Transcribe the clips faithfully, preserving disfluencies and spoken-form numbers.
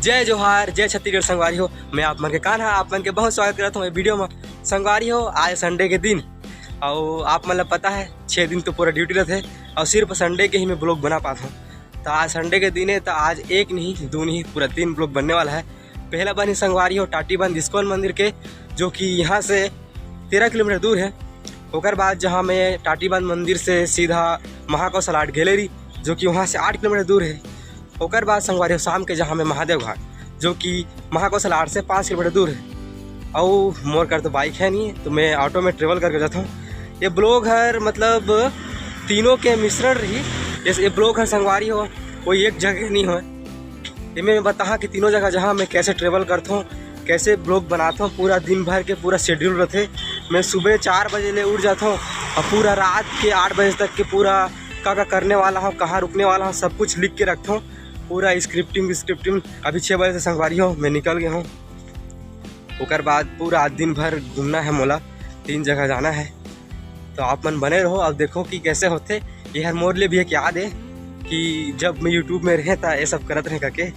जय जोहार, जय छत्तीसगढ़ संगवारी हो। मैं आप मन के कान्हा, आप मन के बहुत स्वागत करत हूँ ये वीडियो में। संगवारी हो, आज संडे के दिन, और आप मन ला पता है, छः दिन तो पूरा ड्यूटी रहते, और सिर्फ संडे के ही मैं ब्लॉग बना पाता हूँ। तो आज संडे के दिन है, तो आज एक नहीं, दो नहीं, पूरा तीन ब्लॉग बनने वाला है। पहला बन ही संगवारी हो टाटीबंध इस्कॉन मंदिर के, जो कि यहाँ से तेरह किलोमीटर दूर है। ओकर बाद जहाँ मैं टाटीबंध मंदिर से सीधा महाकौशल आर्ट गैलरी, जो कि वहाँ से आठ किलोमीटर दूर है। ओकर बाद संगवारी हो शाम के जहाँ मैं महादेव घाट, जो कि महाकौशल आर्ट से पाँच किलोमीटर दूर है। और मोर कर तो बाइक है नहीं, तो मैं ऑटो में ट्रेवल करके जाता हूँ। ये ब्लॉग हर मतलब तीनों के मिश्रण रही। जैसे ये ब्लॉग हर संगवारी हो, कोई एक जगह नहीं हो। ये मैं बताहा कि तीनों जगह जहाँ मैं कैसे ट्रेवल करता हूँ, कैसे ब्लॉग बनाता हूँ, पूरा दिन भर के पूरा शेड्यूल रहते। मैं सुबह चार बजे ले उठ जाता हूँ और पूरा रात के आठ बजे तक के पूरा का का करने वाला हूँ, कहाँ रुकने वाला हूँ, सब कुछ लिख के रखता हूँ। पूरा स्क्रिप्टिंग स्क्रिप्टिंग अभी छः बजे से संगवारी हो मैं निकल गया हूँ। ओकर बाद पूरा दिन भर घूमना है मोला, तीन जगह जाना है। तो आप मन बने रहो, अब देखो कि कैसे होते। ये हर मोर ले भी एक याद है कि जब मैं यूट्यूब में रहे था, ये सब करत रहे करके,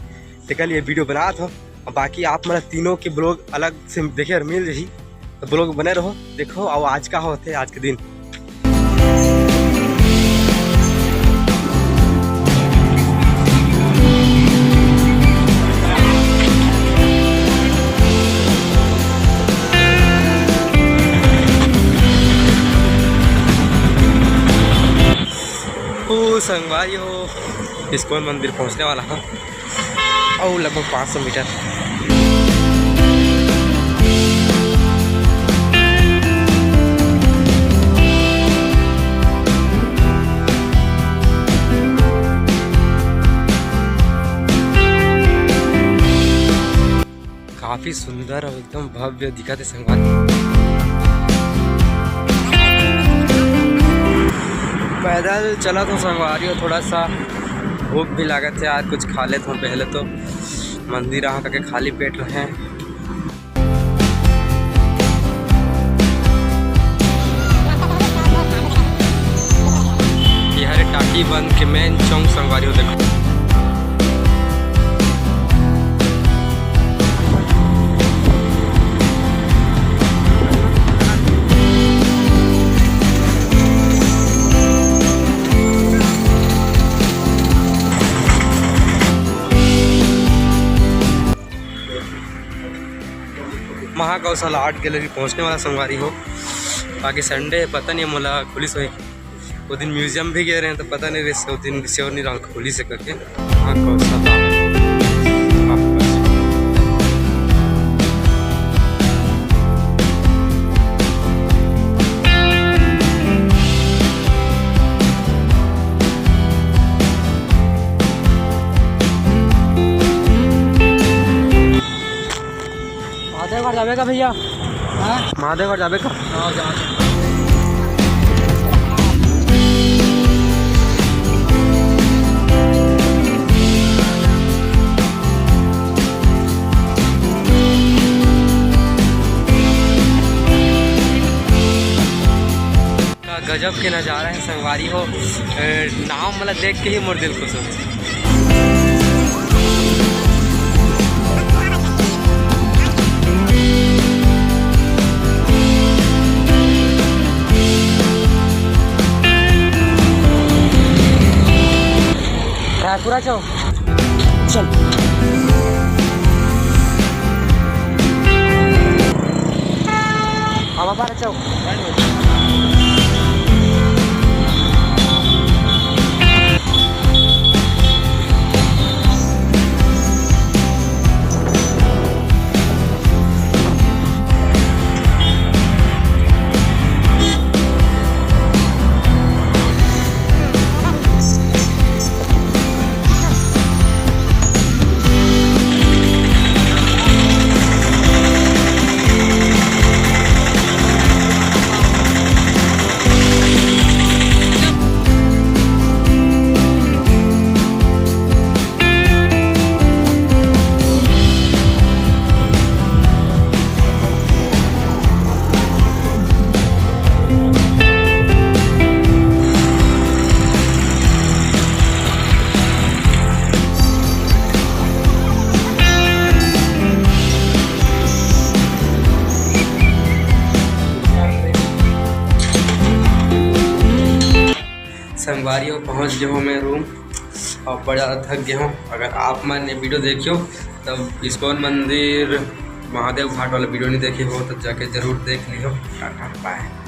तेकर लिए वीडियो बनात हो। और बाकी आप मन तीनों के ब्लॉग अलग से देखे और मिल जाही, तो ब्लॉग बने रहो, देखो। और आज का होते आज के दिन। ओ संगवारी हो, इस्कॉन मंदिर पहुंचने वाला है, और लगभग पाँच सौ मीटर। काफी सुंदर और एकदम भव्य दिखत हे संगवारी। पैदल चलत हो संगवारी हो, थोड़ा सा भूख भी लागत हे यार, कुछ खा लेत हो पहले तो। मंदिर आ करके खाली पेट रहे। ये हरे टाटीबंध के मेन चौक संगवारी हो, देखो। महाकौशल आर्ट गैलरी पहुंचने वाला संगवारी हो। बाकी संडे हे, पता नहीं मोला खुलिस होही। वो दिन म्यूजियम भी गए रहे, तो पता नहीं रहिस, वो दिन रिसेवर नहीं रहा, खुलिस हे करके। महाकौशल आर्ट। महादेव घर जाबे का भैया? हाँ? महादेव घर जाबे का? हाँ, जा, जा। का गजब के नज़ारा हे संगवारी हो। ए, नाव मोला देख के ही मोर दिल खुश हो जाथे। रायपुरा चौक। चल। अब अपन चल। संगवारी हो, पहुँच गए हो मैं रूम और बड़ा थक गए हो। अगर आप मन ये वीडियो देखियो तब इस्कॉन मंदिर महादेव घाट वाला वीडियो नहीं देखे हो तो जाके जरूर देख लियो। Tata bye.